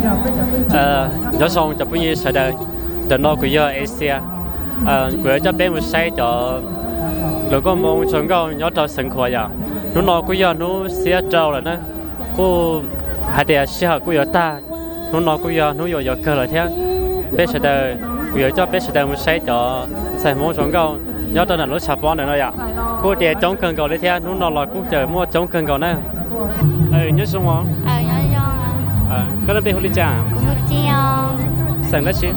Nyob zoo cov phooj ywg sawv daws, ntawm no kuv yog Asia. Kuv yuav coj peb mus saib cov lus nkauj Hmoob zoo nkauj nyob rau Xeev Khuam yom. Hnub no kuj yog hnub xiab rau lawm na, kuj hais tias sij hawm kuj yuav tag, hnub no kuj yog hnub yuav yuav kawg lawm thiab. Peb sawv daws, kuv yuav coj peb sawv daws mus saib cov ntxhais Hmoob zoo nkauj nyob rau ntawm lub tshav pob ntawm no yom. Kuj tias coob kawg nkaus li thiab, hnub no los kuj tseem muaj coob kawg nkaus na. Nyob zoo os. Koj lub npe hu li cas? Xeem dab tsi?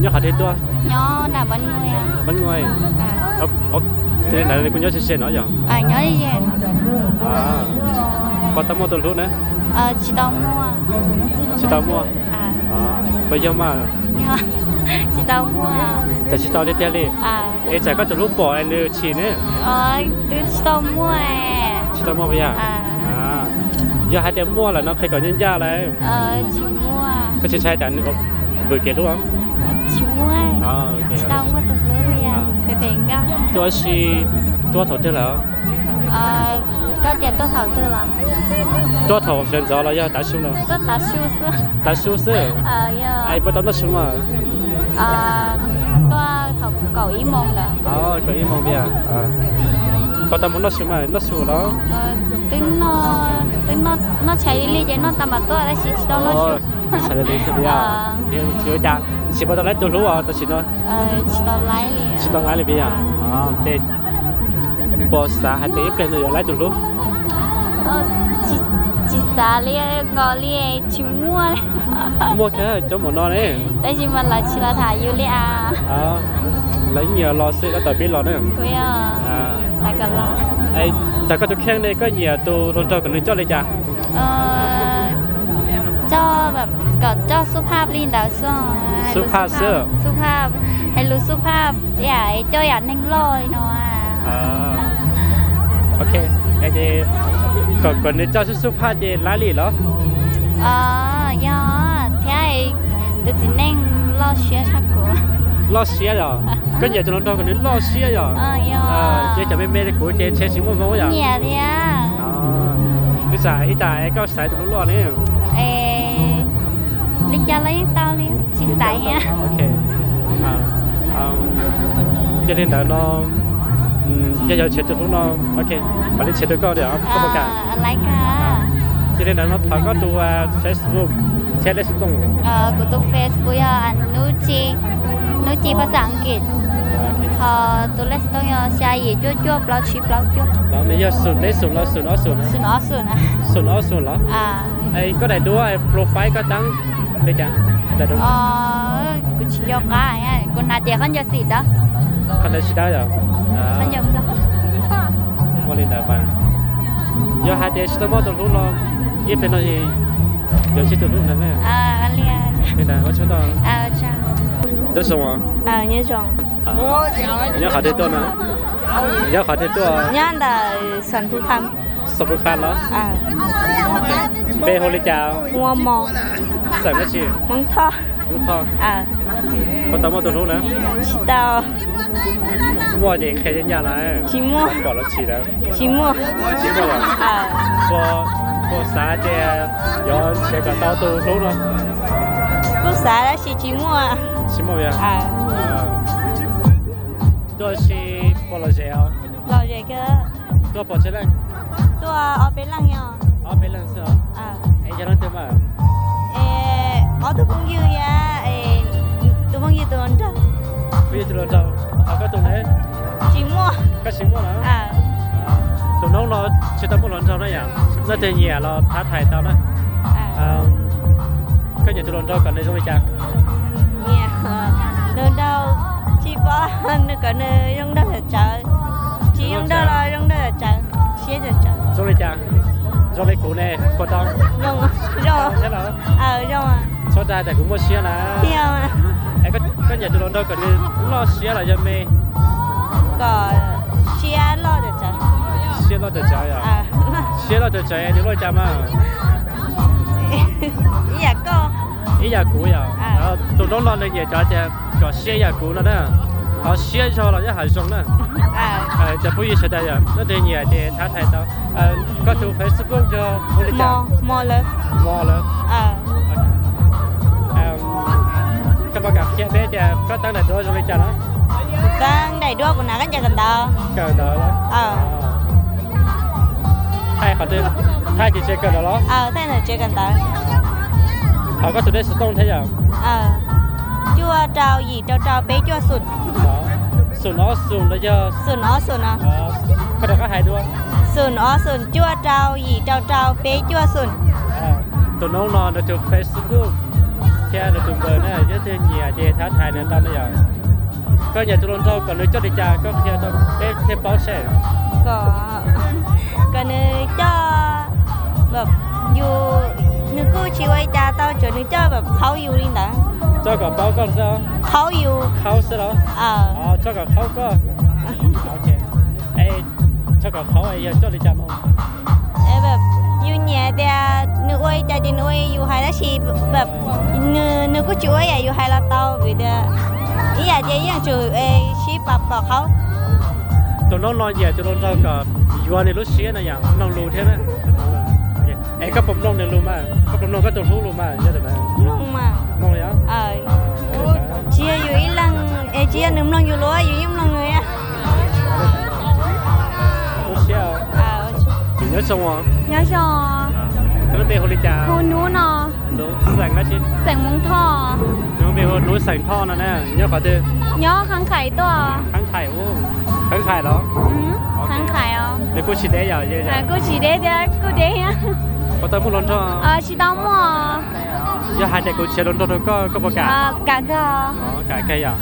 Nyob qhov twg tuaj? Ntawd kuj nyob ze ze no yom? Puas tau muaj tus hlub na? Tsis tau muaj. Puas yog mas? Tsis tau tiag tiag li. Es tsam koj tus hlub pom es nws chim ne. Twb tsis tau muaj. Tsis tau muaj puas yog? Yog hais tias muaj lawm no qhia kom ncaj ncaj lawm. Koj tsis ntshai tsam nws vwm kev hlub? Tsis muaj. Tsis tau muaj tus hlub li. Tab sis tuaj thaum twg lawm? Koj tias tuaj thaum twg los? Tuaj thaum sawv ntxov los yog tav su no? Tav su xwb. Es puas tau noj su mas? Tuaj thaum kaum ib moos lawm. Kaum ib moos tiag. Puas tau mus noj su mas, noj su los? Twb noj tshais li li ces noj tag mam tuaj tab sis tsis tau noj su. Tsis ua cas, tsis puas tau laib tus hlub os tam sim no? Tsis tau laib li. Tsis tau laib li puas yog? Ces puas xav hais tias ib pliag no yuav laib tus hlub? Tsis xav li, nkaus li tsis muaj. Muaj kawg cov mus no ne. Tab sis mas lawv tsis los tham yus li as. Lawv nyiam los xwb, lawv tawm pib los na. Xav kom los. Thaum koj tus kheej ne, koj nyiam tus hluas nraug kom nws coj li cas? Coj kom coj xub phaj li ntawd xwb. Xub phaj xwb. Xub phaj, hais lus xub phaj, coj yam neeg loj li no. Ok, kom nws coj xub xub phaj ces laib li los? Yog thiab, tus txiv neej loj siab tshaj kuv. Loj siab yog? Koj nyiam tus hluas nraug kom nws loj siab yog? Ces cov me me li kuv ces ntshe tsis muaj hmoo yom? Nyiam thiab. Ib tsam, ib tsam es koj xaiv tus hlub loj ne. Li cas los yeej tau li, tsis xaiv. Yog li ntawd no, yog yuav nrhiav tus hlub no, ok, mam li nrhiav rau koj, koj puas kam? Yog li ntawd no thov koj tus Facebook thiab lej xov tooj. Kuv tus Facebook yog Nub Ci Phaj Xaj Askiv, ho tus lej xov tooj yog xya yim cuaj cuaj plaub tsib plaub cuaj. Nws yog xoom peb xoom los xoom ob xoom? Xoom ob xoom los? Koj daim duab profile koj tab li cas? Kuv tsis nco qab, kuv hnav ces khaub ncaws xim dawb. Khaub ncaws xim dawb yom? Ua li ntawd mas, yog hais tias tsis tau muaj tus hlub no, ib pliag no yuav ntsib tus hlub ntawd. Li ntawd ua tsaug ntau. Nyob zoo os. Nyob qhov twg tuaj no? Nyob qhov twg tuaj? Nyob ntawm Xoom Phu Kham. Xoom Phu Kham los? Npe hu li cas? Ua Mos. Xeem dab tsi? Hmoob Thoj. Hmoob Thoj. Puas tau muaj tus hlub na? Tsis tau. Muaj ces qhia ncaj ncaj lawm. Tsis muaj. Pom los chim lawm. Tsis muaj. Tsis muaj yom? Puas xav tias yuav nrhiav kom tau tus hlub no? Kuj xav tab sis tsis muaj. Tsis muaj yom? Tuaj si puas lom zem os? Lom zem kawg. Tuaj pom tsawg leej? Tuaj ob peb leeg yom. Ob peb leeg xwb os? Es yog leej twg mas? Ob tug phooj ywg thiab tus phooj ywg tus hluas nraug. Phooj ywg tus hluas nraug. Ho koj tus ne? Tsis muaj. Koj tsis muaj los? Tus noob no tsis tau muaj hluas nraug na yom. Leej twg nyiam los thav thais tau na. Koj nyiam tus hluas nraug kom nws zoo li cas? Nyiam tus hluas nraug tsis pom, nws kom nws zoo nraug tsawv tsawv, tsis zoo nraug los zoo nraug tsawv tsawv, siab tsawv tsawv. Zoo li cas? Zoo li kuv ne, puas tau? Zoo. Txhob dag tias kuv muaj siab na. Koj nyiam tus hluas nraug kom nws loj siab los yog me? Kom siab loj tsawv tsawv. Siab loj tsawv tsawv yom? Siab loj tsawv tsawv nws loj cas mas? Ib yam koj. Ib yam kuv yom? Tus noob no nws nyiam cov tias kom siab ib yam kuv no na. Ho siab zog los yeej hav zoo na. Cov phooj ywg sawv daws yom, leej twg nyiam ces thav thais tau. Koj tus Facebook yog hu li cas? Mos lawv. Mos lawv. Koj teeb daim duab zoo li cas no? Kuv teeb daim duab kuv hnav khaub ncaws kawm ntawv. Kawm ntawv los? Thaij qhov twg? Thaij tim tsev kawm ntawv los? Thaij ntawm tsev kawm ntawv. Thov koj tus dej xov tooj thiab yom? Cuaj rau yim rau rau peb cuaj xoom. Xoom ob xoom los yog? Xoom ob xoom no. Koj rov qab hais dua. Xoom ob xoom cuaj rau yim rau rau peb cuaj xoom. Tus noob no nws tus Facebook thiab nws tus npawb na, yog leej twg nyiam ces thab thaiv nws tau na yom. Koj nyiam tus hluas nraug kom nws coj li cas koj qhia rau peb thiaj paub seb. Kom, kom nws coj, yus, nws kuj tsis ua li cas tau, tsuas nws coj kom qhaub yus li ntawd. Coj kom paub koj xwb. Qhaub yus. Qhaub xwb los? Coj kom qhaub koj. Coj kom qhaub yog coj li cas no? Yus nyiam tias nws ua li cas ces nws ua li yus hais, tab sis nws kuj tsis ua ib yam yus hais los tau, vim tias ib yam ces yeej tsum sib pab kom qhaub. Tus noob no nyiam tus hluas nraug kom yuav nws lub siab no yom, mloog lus thiab na. Es koj puas mloog nws lus mas, koj puas mloog koj tus hlub lus mas? Mloog mas. Mloog li os. Tsis yog yus ib leeg, es tsis yog nws mloog yus lus, yus yeej mloog nws. Lub siab. Nyob zoo os. Nyob zoo. Koj lub npe hu li cas? Hu Nub no. Nub, xeem dab tsi? Xeem Hmoob Thoj. Nub npe hu Nub xeem Thoj no na, nyob qhov twg? Nyob Khab Khais tuaj. Khab Khais, Khab Khais los? Khab Khais os. Nws kuj tsis deb yom? Kuj tsis deb thiab, kuj deb thiab. Puas tau muaj hluas nraug? Tsis tau muaj. Yog hais tias kuv nrhiav hluas nraug rau koj, koj puas kam? Kam kawg. Kam kawg yom?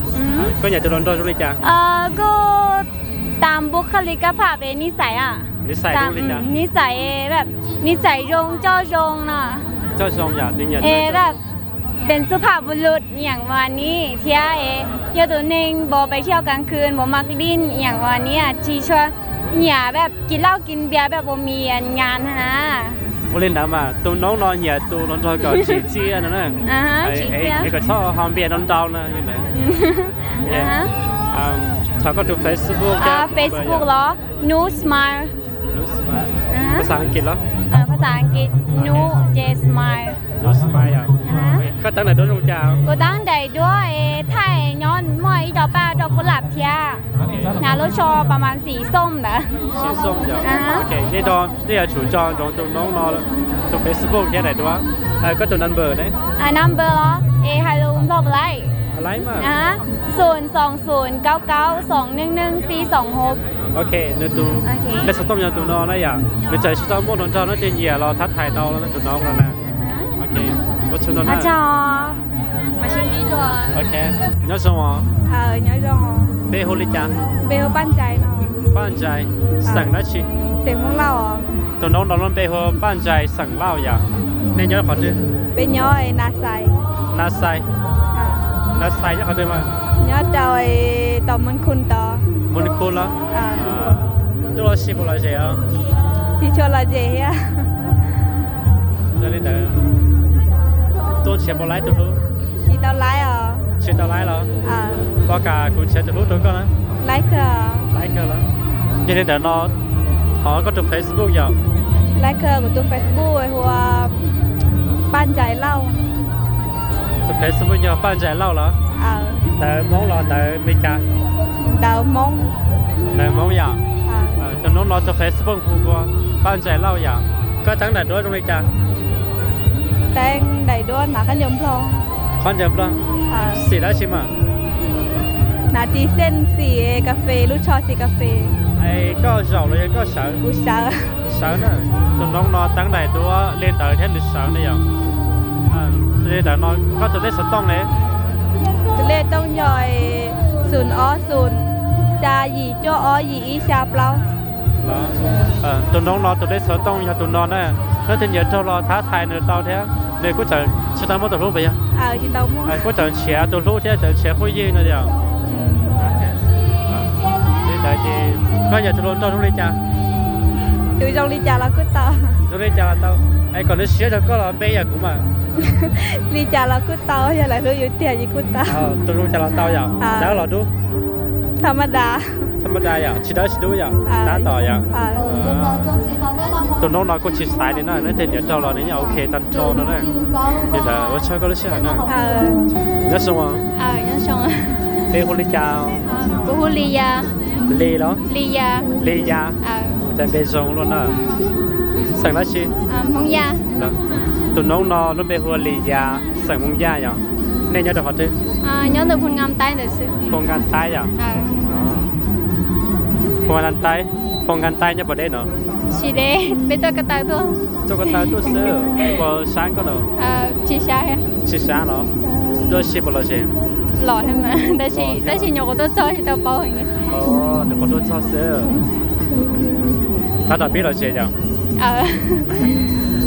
Koj nyiam tus hluas nraug zoo li cas? Kuj tas npu khaj li kab pham pem nis xais a. Nis xais zoo li cas? Nis xais, nis xais zoo, coj zoo no. Coj zoo yom? Tes txuj pham bu lus yam vas ni thiab, yog tus neeg npaum pes thiab kav khw npaum mas dij yam vas ni, tsis tshua nyiam peb kis lauj kis npias peb puas mis ngas na. Ua li ntawd mas tus noob no nyiam tus hluas nraug kom tsim txiaj no na. Kom txhob ho npias ntau ntau no. Thov koj tus Facebook. Facebook los Nub Smile. Phas xas Askiv los? Phas xas Askiv, Nub ces Smile. Nub Smile yom? Koj teeb daim duab zoo li cas? Kuv teeb daim duab es thaij nyob muaj ib co paj rau kub lam thiab. Hnav lub tsho pas mas xim xooj ntawd. Xim xooj yom? Nej yuav tsum nco ntsoov tus noob no tus Facebook thiab daim duab. Koj tus number ne? Number los es hais lus Nplog puas laib? Laib mas. Xoom xoom xoom kaub kaub xoom neej neej xij xoom hauv. Ok, nws tus dej xov tooj yog tus no na yom. Nws tseem tsis tau muaj hluas nraug no ces nyiam los thab thaiv tau tus noob no na. Ok, ua tsaug ntau na. Ok, nyob zoo os. Npe hu li cas? Paj Ntsais. Xeem dab tsi? Tus noob no lub npe hu Paj Ntsais xeem Lauj yom. Nej nyob qhov twg? Peb nyob Nas Xais. Nas Xais. Nas Xais nyob qhov twg mas? Nyob rau tom Moos Khus tod. Moos Khus los? Tuaj los tsis puas lom zem os? Tsis tshua lom zem thiab. Yog li ntawd, tuaj nrhiav puas laib tus hlub? Tsis tau laib os. Tsis tau laib los? Puas kam kuv nrhiav tus hlub rau koj na? Laib kawg. Laib kawg los? Yog li ntawd no, thov koj tus Facebook yom? Laib kawg, kuv tus Facebook hu ua Paj Ntsais Lauj. Tus Facebook yog Paj Ntsais Lauj los? Ntawv Hmoob los ntawv Meskas? Ntawv Hmoob. Ntawv Hmoob yom? Tus noob no tus Facebook hu ua Paj Ntsais Lauj yom? Koj teeb daim duab zoo li cas? Teeb daim duab hnav khaub ncaws Nplog. Khaub ncaws Nplog? Xim dab tsi mas? Hnav tis xeej xim kas fes, lub tsho xim kas fes. Es koj zaum los yog koj sawv? Kuv sawv. Sawv na. Tus noob no teeb daim duab li ntawd thiab nws sawv na yom? Li ntawd no koj tus lej xov tooj ne? Tus lej xov tooj yog xoom ob xoom xya yim cuaj ob yim ib xya plaub. Tus noob no tus lej xov tooj yog tus no na. Leej twg nyiam raug los thab thaiv nws tau thiab. Nws kuj tseem tsis tau muaj tus hlub puas yog? Kuj tseem nrhiav tus hlub thiab tseem nrhiav phooj ywg no yom? Li ntawd ces koj nyiam tus hluas nraug zoo li cas? Tus zoo li cas los kuj tau. Zoo li cas los tau. Es kom nws siab rau koj los npe yam kuv mas. Li cas los kuj tau, yog lawv hlub yus tiag ces kuj tau. Tus zoo li cas los tau yom? Dawb los dub? Tham ma das. Dab yom, tsis dawb tsis dub yom, tab tom yom. Tus noob no kuj tsis xaiv li na, neb tej niam raug los nws yeej ok tag nrho no na. Li ntawd ua tsaug koj lub sij hawm na. Nyob zoo. Npe hu li cas? Kuv hu Li Yas. Li los? Li Yas. Li Yas. Cas npe zoo luaj na. Xeem dab tsi? Hmoob Yaj. Tus noob no lub npe hu ua Li Yas, xeem Hmoob Yaj yom. Nej nyob rau qhov twg? Nyob ntawm Phu Nkas Taib ntawd xwb. Phu Nkas Taib yom. Phu Nkas Taib, Phu Nkas Taib nyob puas deb no? Tsis deb, peb tuaj ko taw tuaj. Tuaj ko taw tuaj xwb, puas sab koj no? Tsis sab. Tsis sab los? Tuaj si puas lom zem? Lom thiab mas, tab sis nyuam qhuav tuaj txog tsis tau paub heev. Nyuam qhuav tuaj txog xwb. Tab tom pib lom zem yom?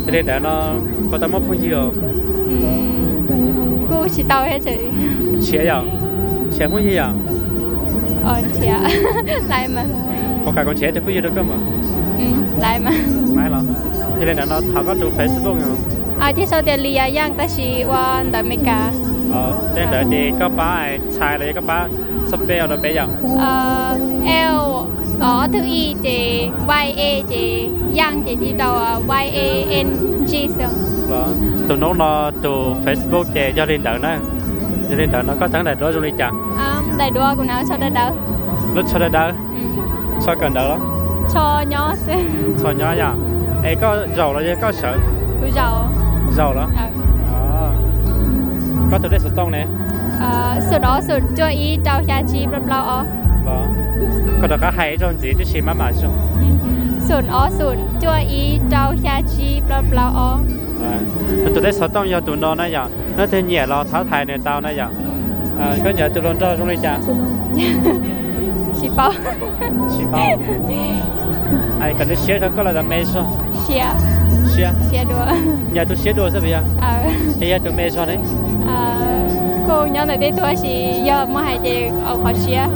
Yog li ntawd no, puas tau muaj phooj ywg? Kuj tsis tau thiab. Nrhiav yom? Nrhiav phooj ywg yom? Puas kam kuv nrhiav ib tug phooj ywg rau koj mas? Los, yog li ntawd no thov koj tus Facebook no. Thiaj sau tias Li Yas Yaj tab sis ua ntawv Meskas. Tej ntawd ces koj pab txhais los yog koj pab xab peb rau peb yom? L, ob tug i ces Y E ces Yaj ces tig rau Y A N G xwb. Tus noob no tus Facebook ces yog li ntawd na. Yog li ntawd no koj teeb daim duab zoo li cas? Daim duab kuv hnav lub tsho dawb dawb. Lub tsho dawb dawb. Tsho kawm ntawv los? Tsho nyob xwb. Tsho nyob yom. Es koj zaum los yog koj sawv? Kuv zaum. Zaum los? Koj tus lej xov tooj ne? Xoom ob xoom cuaj ib rau xya tsib plaub plaub ob. Koj rov qab hais ib zaug ntxiv tib si maj mam zoo. Xoom ob xoom cuaj ib rau xya tsib plaub plaub ob. Nws tus lej xov tooj yog tus no na yom. Leej twg nyiam los thov txhais nws tau na yom. Koj nyiam tus hluas nraug zoo li cas? Tsis paub. Tsis paub. Kom nws siab zog koj los tas me zog? Siab. Siab. Nyiam tus siab dua xwb puas yog? Es yog tus me zog ne? Kuj nyob ntawm tej tuag sis yog muaj hais ces qhov siab.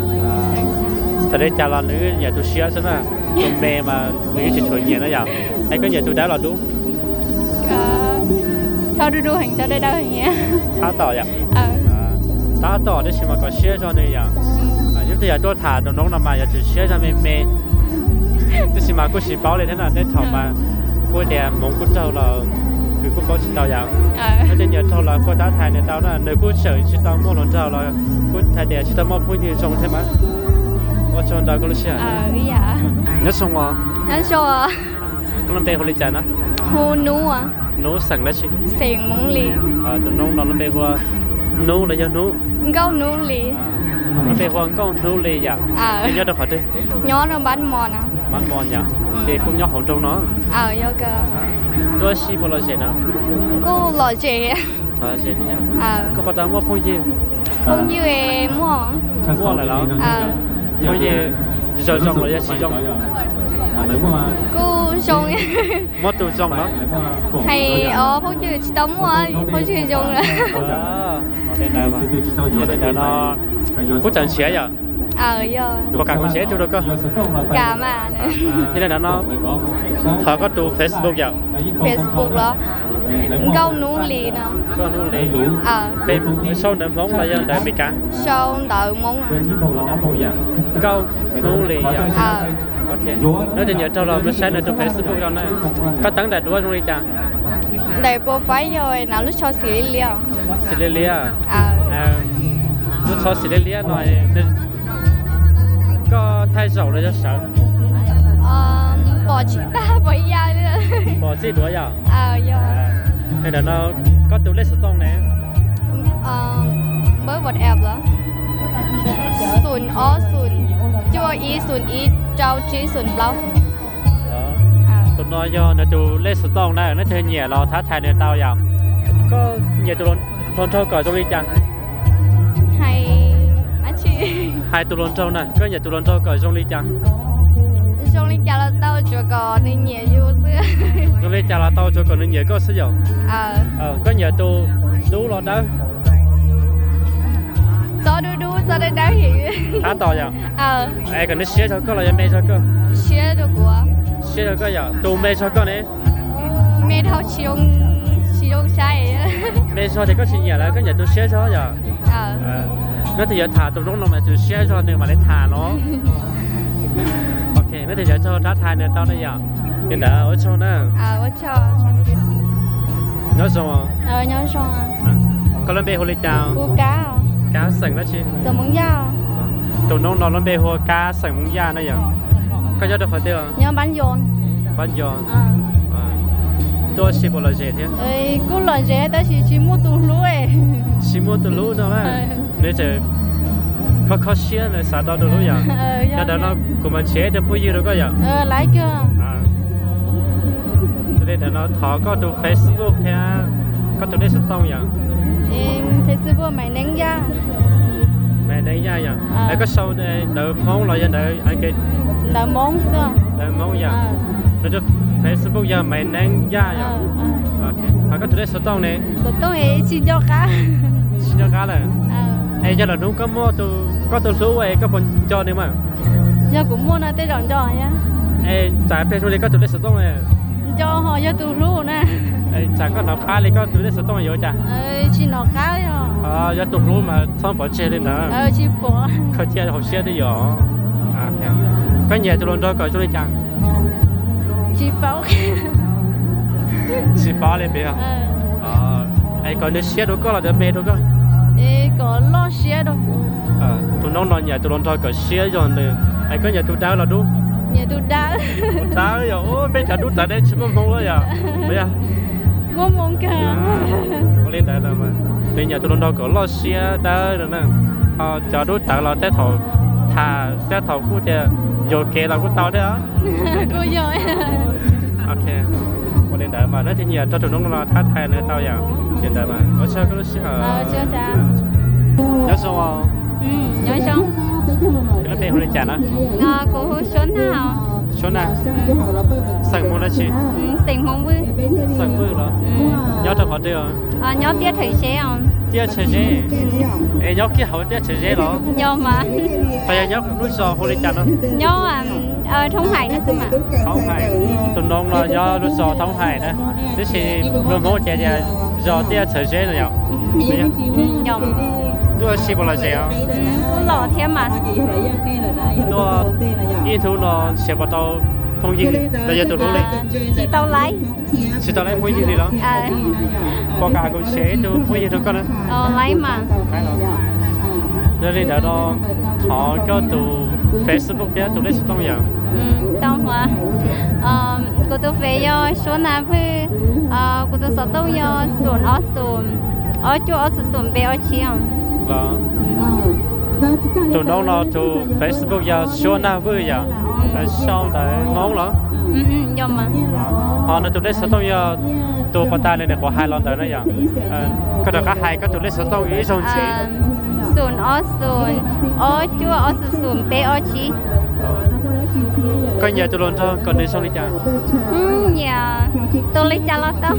Txawm li cas los nws nyiam tus siab xwb na. Tus me mas nws tsis tshua nyiam na yom. Es koj nyiam tus dawb los dub? Txhob dub dub heev, txhob dawb dawb heev. Tab tom yom? Tab tom tab sis mas kom siab zog nws yom. Yog twg yog tuaj tham tus noob no mas yog tseem siab zog me me. Tab sis mas kuj tsis paub li thiab na, tej thaum mas kuj tias hmoov kuj raug los kuj paub tsis tau yom. Yog tej niam raug los kuj tab txhais nws tau na, nws kuj tseem tsis tau muaj hluas nraug los kuj hais tias tsis tau muaj phooj ywg zoo thiab mas. Ua tsaug ntau koj lub sij hawm. Nyob zoo os. Koj lub npe hu li cas na? Hu Nub. Nub xeem dab tsi? Xeem Hmoob Lis. Tus noob no lub npe hu ua Nub los yog Hnub? Nkauj Hnub Lis. Lub npe hu ua Nkauj Hnub Lis yom? Nej nyob rau qhov twg? Nyob rau Npab Mos no. Npab Mos yom? Ces kuj nyob hauv nroog no? Tuaj si puas lom zem no? Kuj lom zem. Koj puas tau muaj phooj ywg? Phooj ywg muaj. Muaj lawm los? Phooj ywg zoo zoo los yog tsis zoo? Kuj zoo. Muaj tus zoo los? Hais os, phooj ywg tsis tau muaj phooj ywg zoo lawm. Li ntawd no kuj tseem nrhiav yom? Puas kam kuv nrhiav ib tug rau koj? Kam mas. Yog li ntawd no thov koj tus Facebook yom? Facebook los? Nkauj Hnub Lis no. Nkauj Hnub Lis. Sau ntawv Hmoob los yog ntawv Amelikas? Sau ntawv Hmoob. Nkauj Hnub Lis yom? Nyob tej niam raug los mus saib nws tus Facebook no na. Koj teeb daim duab zoo li cas? Daim profile yog hnav lub tsho xim liab liab. Xim liab liab. Lub tsho xim liab liab no koj thaij zaum los yog sawv? Pom tsis tag pom ib yam li. Pom txij duav yom? Li ntawd no koj tus lej xov tooj ne? Npawb WhatsApp los? Xoom ob xoom cuaj ib xoom ib rau tsib xoom plaub. Tus no yog nws tus lej xov tooj na, leej twg nyiam los thov txhais nws tau yom. Koj nyiam tus hluas nraug kom zoo li cas? Hais tus hluas nraug na, koj nyiam tus hluas nraug kom zoo li cas? Zoo li cas los tau, tsuas kom nws nyiam yus xwb. Zoo li cas los tau, tsuas kom nws nyiam koj xwb yom? Koj nyiam tus dub los dawb? Txhob dub dub, txhob dawb dawb heev. Tab tom yom? Es kom nws siab zog koj los yog me zog koj? Siab zog koj yom? Tus me zog koj ne? Me zog tsis zoo saib. Me zog ces koj tsis nyiam lawm, koj nyiam tus siab zog yom? Nyob twg yuav tham tus noob no mas tus siab zog nws mam li tham no. Ok, neb tus nyuam tau thab thai nws tau ne yom. Li ntawd ua tsaug na. Nyob zoo. Koj lub npe hu li cas? Kab, xeem dab tsi? Tus noob no lub npe hu ua Kab, xeem Hmoob Yaj na yom. Koj nyob rau qhov twg? Npab Nco. Tuaj ua si puas lom zem thiab? Kuj lom zem tab sis tsis muaj tus hlub. Tsis muaj tus hlub no na. Nws tseem kho kho siab nws xav tau tus hlub yom. Yog ntawd no kuv mam nrhiav ib tug phooj ywg rau koj yom. Li ntawd no thov koj tus Facebook thiab koj tus lej xov tooj yom. Facebook Maiv Neeb Yaj. Maiv Neeb Yaj yom. Koj sau ntawv Hmoob los yog ntawv Hmoob? Ntawv Hmoob yom. Nws tus Facebook yog Maiv Neeb Yaj yom. Koj tus lej xov tooj ne? Xov tooj tsis nco qab. Tsis nco qab lawm. Es yog lwm hnub koj muaj koj tus hlub es koj puas nco nws mas? Yog kuv muaj no tej zaum nco. Es tsam plig zoo li koj tus lej xov tooj ne? Nco ho yog tus hlub na. Tsam koj hnov qab li koj tus lej xov tooj yuav cas? Tsis hnov qab. Yog tus hlub mas txhob pov tseg li ntawd. Tsis pov. Khaws cia hauv siab twb yog. Koj nyiam tus hluas nraug kom zoo li cas? Tsis paub. Tsis paub li pes. Es kom nws siab rau koj los nws me rau koj? Kom loj siab rau kuv. Tus noob no nyiam tus hluas nraug kom siab zog nws. Es koj nyiam tus dawb los dub? Nyiam tus dawb. Tus dawb yog peb cov dub tawv deb tsis muaj hmoo yom. Muaj hmoo kawg. Ua li ntawd, nws nyiam tus hluas nraug kom loj siab dawb no na. Ho cov dub tawv los tej thaum tham tej thaum kuj tias yuam kev los kuj tau thiab. Kuj yog. Ok, ua li ntawd mas leej twg nyiam rau tus noob no thab thai nws tau yom. Li ntawd mas ua tsaug koj lub sij hawm. Nyob zoo. Nyob zoo. Koj lub npe hu li cas na? Kuv hu Suab Nag. Suab Nag. Xeem Hmoob dab tsi? Xeem Hmoob Vwj. Xeem Vwj los? Nyob rau qhov twg? Nyob Tiaj Tshawm Zeb os. Tiaj Tshawm Zeb. Es nyob kiag hauv Tiaj Tshawm Zeb los? Yog mas. Qhov yog nyob lub zos hu li cas no? Nyob Thoob Hais no xwb mas. Thoob Hais. Tus noob no nyob lub zos Thoob Hais na. Tab sis luag Hmoob ces tias zos Tiaj Tshawm Zeb no yom. Tuaj ua si puas lom zem os? Kuj lom thiab mas. Tuaj ib hnub no nrhiav puas tau phooj ywg los yog tus hlub li? Tsis tau laib. Tsis tau laib phooj ywg li los? Puas kam kuv nrhiav ib tug phooj ywg rau koj na? Laib mas. Yog li ntawd no thov koj tus Facebook thiab tus lej xov tooj yom. Tau mas. Kuv tus Face yog Suab Nag Vwj, kuv tus xov tooj yog xoom ob xoom, ob cuaj ob xoom xoom peb ob tsib os. Tus noob no tus Facebook yog Suab Nag Vwj yom, sau ntawv Hmoob los? Ho nws tus lej xov tooj yog tus pas tas li nws qhuav hais los ntawd na yom. Koj rov qab hais koj tus lej xov tooj ib zaug ntxiv. Xoom ob xoom, ob cuaj ob xoom xoom peb ob tsib. Koj nyiam tus hluas nraug kom nws zoo li cas? Nyiam tus li cas los tau.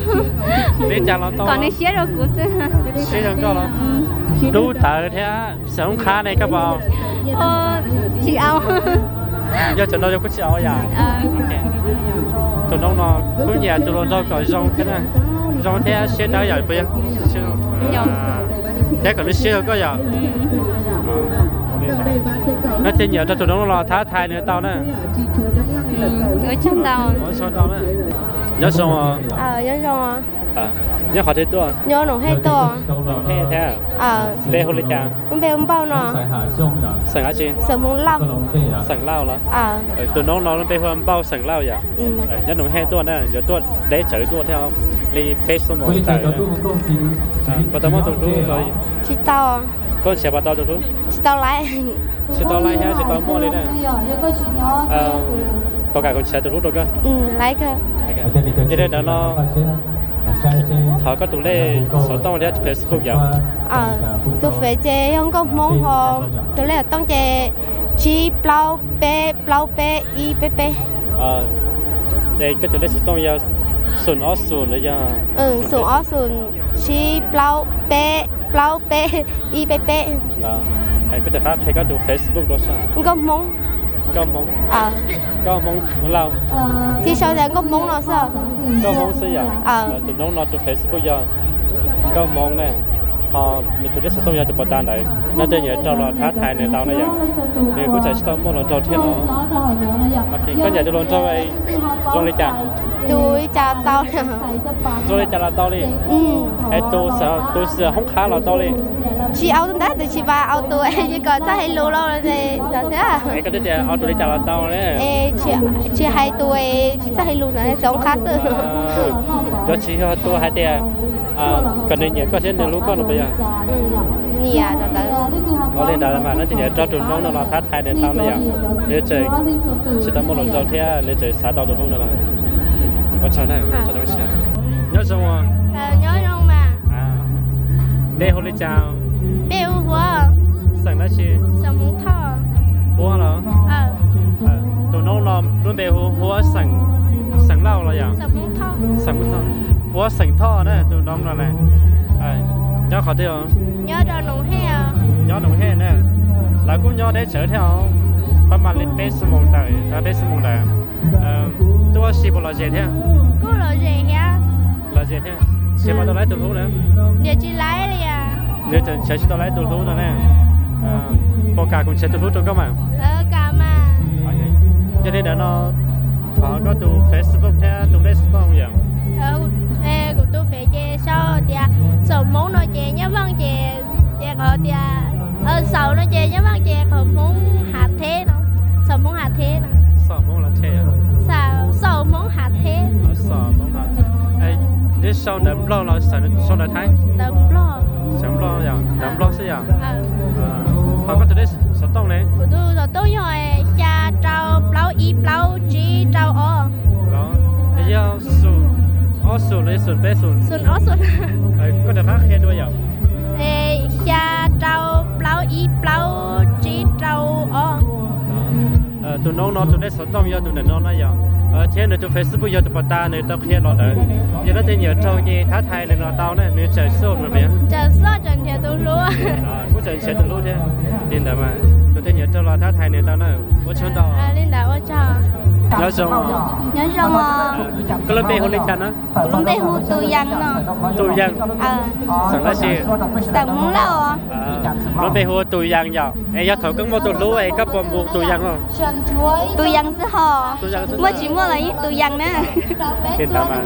Li cas los tau. Kom nws siab rau kuv xwb. Siab rau koj los? Dub tawv thiab xeem Hmoob Qhab ne koj puas? Tsis au. Yog cov no yog kuj tsis au yom. Tus noob no kuj nyiam tus hluas nraug kom zoo thiab, zoo thiab siab dawb yom puas yog? Thiab kom nws siab rau koj yom. Leej twg nyiam rau tus noob no los thab thai nws tau na. Nyob zoo. Nyob zoo. Nyob qhov twg tuaj? Nyob Noom Hej tuaj. Noom Hej thiab. Npe hu li cas? Lub npe hu Npauj no. Xeem dab tsi? Xeem Hmoob Lauj. Xeem Lauj los? Tus noob no lub npe hu Npauj xeem Lauj yom. Nyob Noom Hej tuaj na, yuav tuaj deb tsawv tuaj thiab li peb xuab moos tawm. Puas tau muaj tus hlub? Tsis tau. Koj nrhiav puas tau tus hlub? Tsis tau laib. Tsis tau laib thiab tsis tau muaj li na. Puas kam kuv nrhiav tus hlub rau koj? Yog li ntawd no thov koj tus lej xov tooj thiab tus Facebook yom. Tus Face ces yog Nkauj Hmoob ho, tus lej xov tooj ces tsib plaub peb plaub peb ib peb peb. Ces koj tus lej xov tooj yog xoom ob xoom los yog? Xoom ob xoom tsib plaub peb plaub peb ib peb peb. Koj rov qab qhia koj tus Facebook rau saib. Nkauj Hmoob. Nkauj Hmoob. Nkauj Hmoob Lauj. Tsis sau tias Nkauj Hmoob no xwb. Nkauj Hmoob xwb yom. Tus noob no tus Facebook yog Nkauj Hmoob ne. Ho nws tus dej xov tooj yog tus pos tas ntawd, leej twg nyiam raug los thab thais nws tau na yom. Nws kuj tseem tsis tau muaj hluas nraug thiab no. Koj nyiam tus hluas nraug zoo li cas? Tus li cas tau. Zoo li cas los tau li? Es tus xwm hoob qhab los tau li? Tsis au tus ntawd, tus tsis pas au tus kom txawj hais lus los thiab. Koj twb tias au tus li cas los tau li. Tsis hais tus tsis txawj hais lus ntawd, xwm hoob qhab xwb. Yuav tsis yog tus hais tias kom nws nyiam koj thiab nws hlub koj no puas yog? Nyiam tus ntawd. Ua li ntawd mas leej twg nyiam raug tus noob no los thab thais nws tau na yom. Nws tseem tsis tau muaj hluas nraug thiab nws tseem xav tau tus noob no. Ua tsaug na. Nyob zoo. Nyob zoo mas. Npe hu li cas? Npe hu Huab. Xeem dab tsi? Xeem Hmoob Thoj. Huab los? Tus noob no lub npe hu Huab xeem, xeem Lauj los yom? Xeem Hmoob Thoj. Huab xeem Thoj na tus noob no na. Nyob qhov twg? Nyob rau Noov Hej. Nyob Noov Hej na. Lawv kuj nyob deb tsawv thiab os. Pab mam li peb xuab moos ntawd, peb xuab moos ntawd. Tuaj ua si puas lom zem thiab? Kuj lom zem thiab. Lom zem thiab. Nrhiav puas tau lawv tus hlub na? Nrhiav tsis laiv li. Nws tseem nrhiav tsis tau lawv tus hlub no ne. Puas kam kuv nrhiav tus hlub rau koj mas? Kam mas. Yog li ntawd no thov koj tus Facebook thiab tus lej xov tooj yom. Kuv tus Face ces sau tias Xeem Hmoob no ces Nyob Vaaj ces, ces qhov tias Xeem no ces Nyob Vaaj ces qhov Hmoob Hav Theb no. Xeem Hmoob Hav Theb no. Xeem Hmoob Hav Theb. Xeem Hmoob Hav Theb. Neb sau ntawv Nplog los sau ntawv Thaib? Ntawv Nplog. Sau Nplog yom, ntawv Nplog xwb yom. Thov koj tus lej xov tooj ne. Kuv tus xov tooj yog xya rau plaub ib plaub tsib rau ob. Yog xum ob xum los yog xum peb xum? Xum ob xum. Koj rov qab qhia dua yom. Xya rau plaub ib plaub tsib rau ob. Tus noob no tus lej xov tooj yog tus ntawm no na yom, thiab nws tus Facebook yog tus pos tas nws tau qhia los ntawd. Yog leej twg nyiam raug ces thab thais nws los tau na, nws tseem xub nws pem. Tseem xub tseem nrhiav tus hlub. Kuj tseem nrhiav tus hlub thiab. Li ntawd mas tus twg nyiam raug los thab thais nws tau na. Ua tsaug ntau. Li ntawd ua tsaug. Nyob zoo. Nyob zoo. Koj lub npe hu li cas na? Kuv lub npe hu Tus Yees no. Tus Yees. Xeem dab tsi? Xeem Hmoob Lauj. Lub npe hu Tus Yees yom. Es yog thaum koj muaj tus hlub es koj puas mus Tus Yees os? Tus Yees xwb hos. Muaj tsis muaj los yeej Tus Yees na. Li ntawd mas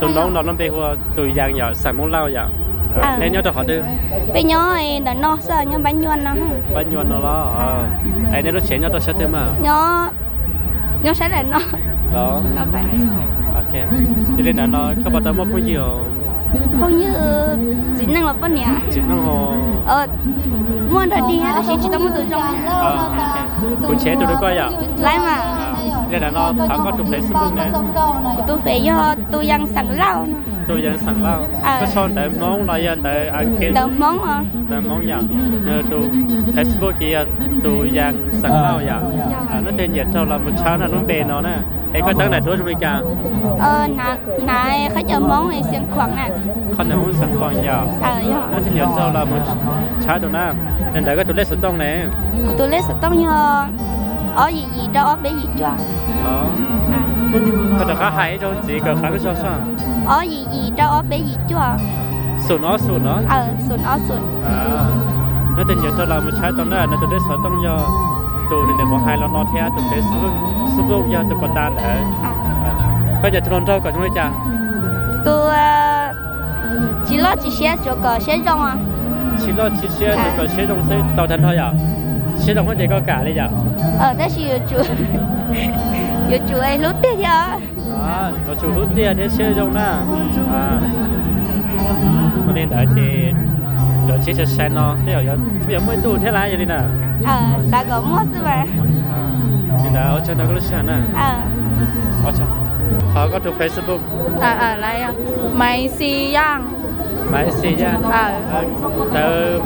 tus noob no lub npe hu Tus Yees yom, xeem Hmoob Lauj yom. Neb nyob rau qhov twg? Peb nyob ntawm no xwb, nyob Npab Nyuaj no. Npab Nyuaj no los? Es nej lub tsev nyob rau sab twg mas? Nyob sab ntawm no. Yog li ntawd no koj puas tau muaj phooj ywg? Phooj ywg txiv neej los poj niam? Txiv neej. Muaj nrog dig tab sis tsis tau muaj tus zoo. Kuv nrhiav tus rau koj yom. Laib mas. Li ntawd no thov koj tus Facebook na. Kuv tus Face yog Tus Yees xeem Lauj no. Tus Yees xeem Lauj. Koj sau ntawv Hmoob los yog ntawv Askiv? Ntawv Hmoob os. Ntawv Hmoob yom. Nws tus Facebook ces yog Tus Yees xeem Lauj yom. Leej twg nyiam raug los mus tshawb nws lub npe no na. Es koj teeb daim duab zoo li cas? Hnav qhov ncauj Hmoob Xeev Khuam na. Qhov ncauj Hmoob Xeev Khuam yom. Leej twg nyiam raug los mus tshawb rau na. Li ntawd koj tus lej xov tooj ne? Kuv tus lej xov tooj yog ob yim yim rau ob peb yim cuaj. Koj rov qab hais ib zaug ntxiv kom qab zog soj. Ob yim yim rau ob peb yim cuaj. Xum ob xum no? Xum ob xum. Leej twg nyiam raug los mus tshawb tau na, nws tus lej xov tooj yog tus nws niam mus hais los no thiab tus Facebook yog tus pos tas ntawd. Koj nyiam tus hluas nraug kom zoo li cas? Tus tsis loj tsis siab, tsuas kom siab zoo. Tsis loj tsis siab, tsuas kom siab zoo xwb tau tag nrho yom? Siab zoo xwb ces koj kam li yom? Tab sis yuav tsum hlub tiag thiab. Yuav tsum hlub tiag thiab siab zoo na. Ua li ntawd ces yuav tsis sai sai no tej zaum yuav muaj ib tug thiab lawm yog li na. Xav kom muaj xwb mas. Li ntawd ua tsaug ntau koj lub sij hawm na. Thov koj tus Facebook. Maiv Xis Yaaj. Maiv Xis Yaaj. Ntawv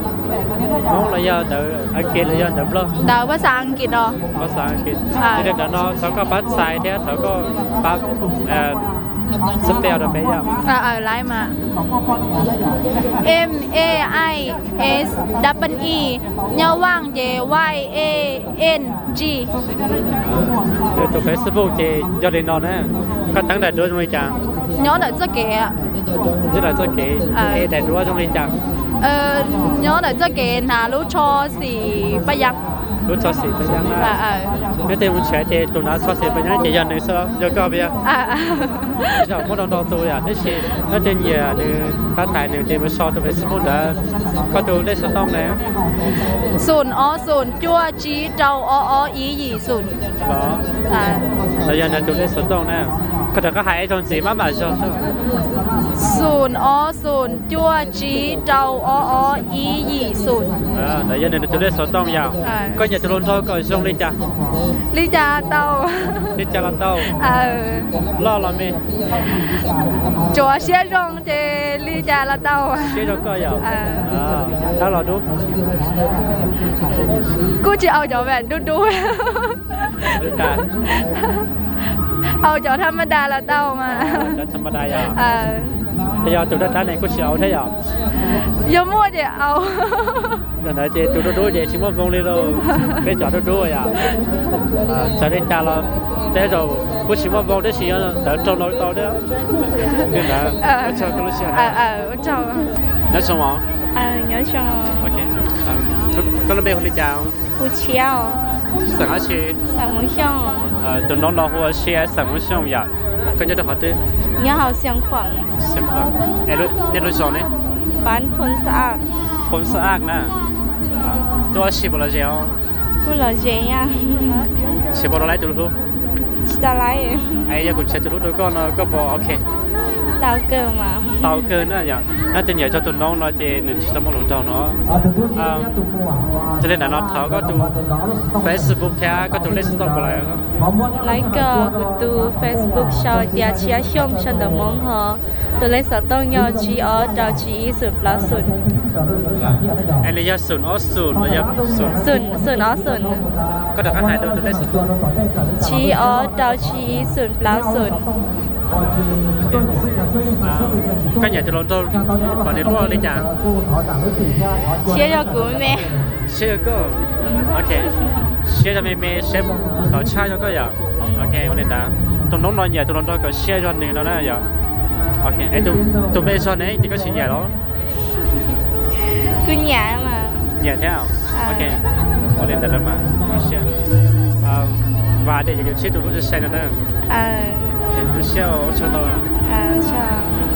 Hmoob los yog ntawv Askiv los yog ntawv Nplog? Ntawv phas xas Askiv no. Phas xas Askiv. Li ntawd no thov koj pab txhais thiab thov koj pab spell rau peb yom. Laiv mas. M A I S double E, Nyob Vaaj ces Y A N G. Nws tus Facebook ces yog li no na. Koj teeb daim duab zoo li cas? Nyob ntawm txoj kev. Nyob ntawm txoj kev. Es daim duab zoo li cas? Nyob ntawm txoj kev hnav lub tsho xim paj yaj. Lub tsho xim paj yaj na. Nyob tej mus nrhiav ces tus hnav tsho xim paj yaj ces yog nws xwb, yog koj puas yog? Zaum muaj ntau ntau tus yom, tab sis nyob tej nyiam nws tab tais nws ces mus so tus Facebook ntawd. Koj tus lej xov tooj na? Xoom ob xoom cuaj tsib rau ob ob ib yim xoom. Los yog nws tus lej xov tooj na. Koj rov qab hais ib zaug ntxiv maj mam zog. Xoom ob xoom cuaj tsib rau ob ob ib yim xoom. Ntawd yog nws tus lej xov tooj yom. Koj nyiam tus hluas nraug kom zoo li cas? Li cas tau. Li cas los tau. Loj los me? Tsuav siab zoo ces li cas los tau. Siab zoo koj yom. Dawb los dub? Kuj tsis au cov dub dub. Au cov tham ma das los tau mas. Cov tham ma das yom. Yog tus dawb dawb ne kuj tsis au thiab yom. Yog muaj ces au. Ntawd ces tus dub dub ces tsis muaj voo li lauj. Peb cov dub dub yom. Txawm li cas los tej zaum kuj tsis muaj voo tab sis yog ntawd raug los tau thiab. Ua tsaug koj lub sij hawm. Nyob zoo os. Koj lub npe hu li cas? Xeem dab tsi? Tus noob no hu ua Sia, xeem Hmoob Xyooj yom. Koj nyob rau qhov twg? Nej lub zos ne? Phoo Xab Aj na. Twb ua si puas lom zem os? Nrhiav puas tau lawv tus hlub? Tsis tau lawv. Es yog kuv nrhiav tus hlub rau koj no koj puas ok? Tau kawg na yom. Nyob tej nyiam rau tus noob no ces nws tsis tau muaj hluas nraug no. Yog li ntawd no thov koj tus Facebook thiab koj tus lej xov tooj puas lawv? Lawv koj, kuv tus Facebook sau tias Tshia Xyooj sau ntawm Hmoob ho. Tus lej xov tooj yog tsib ob rau tsib ib xoom plaub xoom. Es li yog xoom ob xoom los yog xoom? Xoom ob xoom. Koj rov qab hais rau tus lej xov tooj. Tsib ob rau tsib ib xoom plaub xoom. Koj nyiam tus hluas nraug kom nws luaj li cas? Siab zog kuv me. Siab zog koj. Ok. Siab zog me me, siab kom tshaj zog koj yom. Ok, ua li ntawd tus noob no nyiam tus hluas nraug kom siab zog nws no na yom. Ok, es tus npe zog ne ces koj tsis nyiam los? Kuj nyiam mas. Nyiam thiab. Ok, ua li ntawd mas. Vam tias yuav tsib tus hlub sai sai no na. Lub siab ua tsaug ntau.